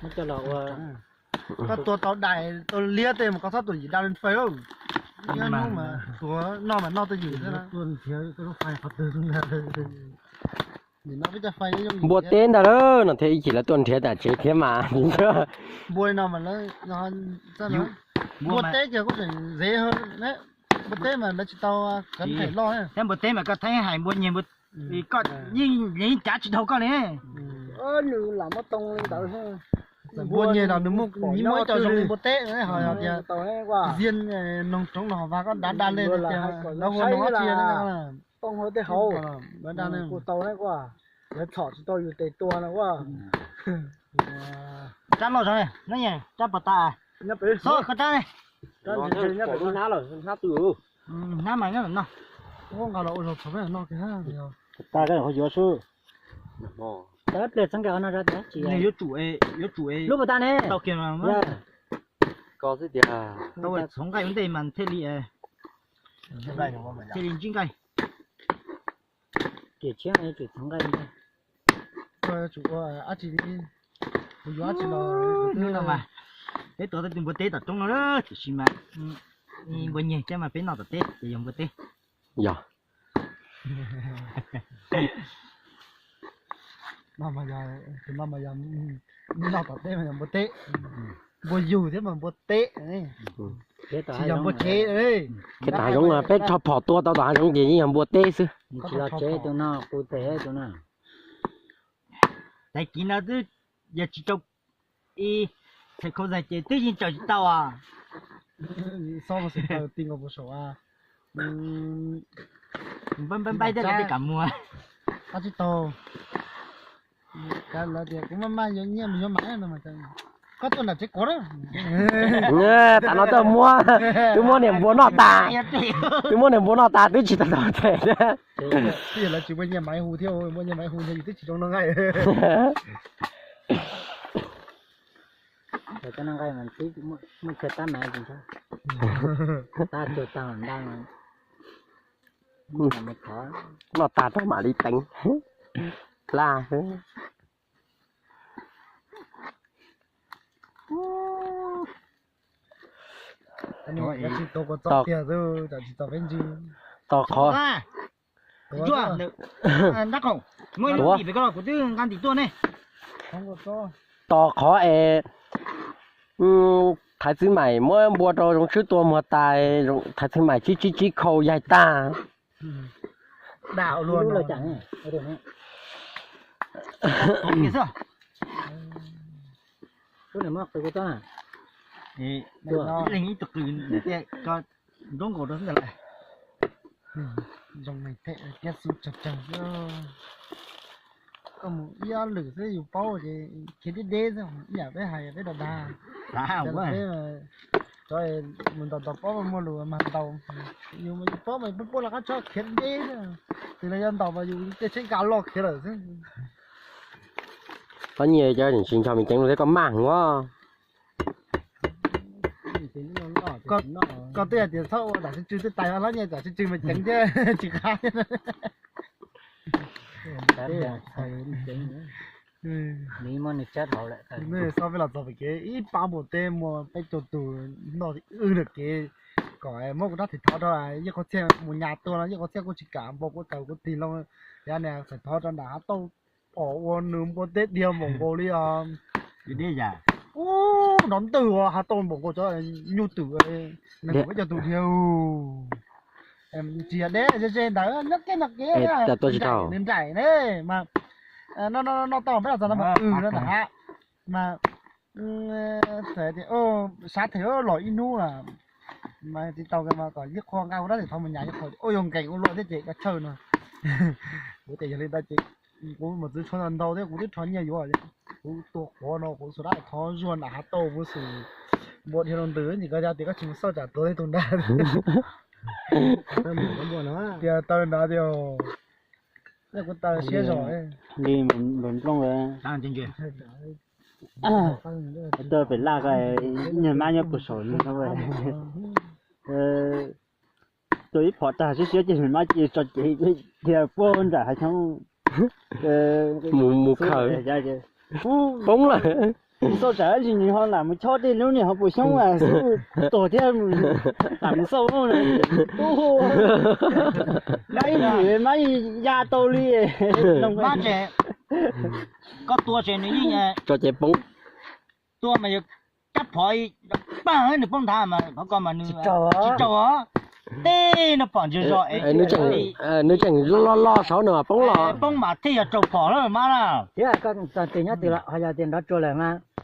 Muab coj los ua. Koj tua tau dais tua liab tej mas koj txhob tua yim dab li fais lauj. Nyob hnub mas tuav noj mas noj tej yim xwb na. Yim no peb cov fais yooj yim. Npua teb ntag lauj, no thiaj ib chim lawv tuaj nrhiav tam tsev thiab mas. Npua no mas lawv, npua teb kiag kuj tseem zev, npua teb mas lawv tsis tau kov phem loj. Thiab npua teb mas koj thaij hais npua nyiag, koj yeej cav tsis dhau koj li. Nws lam muab too li ntawd. Npua nyiag los nws muaj, muaj ib co zoo li npua teb, ho tias ziaj noog roob no ho vas koj dav dag li tias lawv hu noog dab tsi, too hauv tej hauv, kuj tau na, kuj lawv txhom tsis tau yus tes tua no kuj. Rab loj zog ne, rab pos tas, koj rab ne. Hnab mas nyob no. Nqa los ua zog txog peb no kiag. Tas koj ho yuav xwb. Tab pliag txheeb nqaij qhov no rau tias tsis yuav tsum, yuav tsum lub puas tas ne. Tau kiag mas ko xwb tias tau txhoov nqaij ua ntej mas thiaj li, thiaj li ntsib nqaij. Ces tshiab tsum txhoov nqaij ua ntej. Koj yuav tsum ua dab tsi li, kuv yuav dab tsi los hnub no mas peb tua tau tus npua teb tom roob no tiam sis mas npua nyiag thiab mas peb noj tom teb ces yog npua teb. Yog. No mas yog, tus no mas yog, noj tom teb mas yog npua teb, npua yug thiab mas npua teb, tsis yog npua tsev. Kev tom hav zoov, peb rho phom tua tau tom hav zoov ces yeej yog npua teb xwb. Tsis los tsev tus no, kuv tes tus no. Tag kis no twb yog tsis rau i, thaum khaus zag ces twb yeej tsaws tsis tau. Xaus ti nkaus puas saum, npaib npaib tej no tej kam muag. Qab tsis tau. Lawv tias kuv maj maj yuav nyiaj mus yuav maiv no. Koj tuaj nram tsev kuv na. Tas no twb muab, twb muab niam npua noj tas, twb muab niam npua noj tas twb tsis tau tau them. Twb yog lawv tsis muaj nyiaj maiv hu thiab, muaj nyiaj maiv hu yus twb tsis zoo noj nqaij. Cov noj nqaij mas twb muaj chaw tab maiv tsis ntshai. Tab tsuag tag ntag. Noj tag rau mam li teev laj. Tos qhov, tos qhov es thaiv txiv maim muab npua rau zoov tswb tua muag tas, thaiv txiv maim tsib tsib tsib khau yaig tag. Leej ib tug qws nroo nkaus rau xwb ntag lawm. Zoo thiab xwb tsawg tsawg xwb. Koj mus ib ob lwm xwb yus paub ces khiav deb deb xwb, ib yam peb hais peb dag dag. Peb cov mus ntaus ntaus pob mas muaj lus mas ntaus, yus mas yus paub mas yus pub puab los qab tshab khiav deb xwb. Twb los yog ntaus mas yus tej tsheb nqa loj khiav lawm xwb. Qhov nyiaj cov tsis ncho me ceev thiab koj maj ua. Koj twb hais tias txhob ua tam sib tsw twb tais, hlob nyiaj tam sib tsw mas ceev thiab tsis qab. Nws xob peb los txog pem kev ib pab npua teb muaj peb caug tus noj wb nram kev kom muab kuv rab txhais thov rau, yeej qhov txhiaj mus nyas tua no, yeej qhov txhiaj kuj tsis kam npau kuv taws kuv tig loo, yav niag txhais thov rau nram hav tauj pom ua nws npua teb dhia npaum nkaus li os. Ub, nrov ntwg ua hav tauj npaum nkaus cov nyuj twm, nws peb caug tus dhia. Tsis yog deb ze ze ntawd nyob kev nyob kev nws nraim ne mas, no no no tau peb los txog no mas pw no ntag mas, txawm tias sab them los ib hnub na, mas tsis tau mas kom yeej qhuas nqa kuv rab txhais thov mus nyas yeej qhuas ua yuav nkees ua luaj thiab ces koj tshawj no. Kuv tias yog li ntawd ces kuv mus txwv tshuaj ntau thiab kuv twb rho nyiaj yuav, kuv tua quav no kuv xuas rab thov zuag nram hav tauj mus xwb. Npua dhia rau ntws ces koj tias koj tsis mus xauj tsam tuag tej tus ntag. Tias taw nrad tias kuv taw siab zog li nplooj. Tau pem laj ko, niag mab nyob puag saum no. Tua ib phom tag siab siab ces niag mab cia tso cev dhia puag nram hav xyoob mus khaws. Poob lawm. Xauj tsam ib ntsis nws ho lam mus chob tej lub niag hauv paus xyoob tuag thiab, lam mus xauj. Mab ib ntsis mab ya tau li. Mab ces koj tua ces nws yeej tso ces poob. Tua mas yog cab phov pag nws poob nthav mas phov ko mas nws tsis raug os. Tej no pom ntsia zog es nws tseem loj loj saud no mas poob los poob mas thiaj yog raug phom lawm mab na. Thiab koj txog tes nyob twg los ho yog tias nrov tsua lawm mas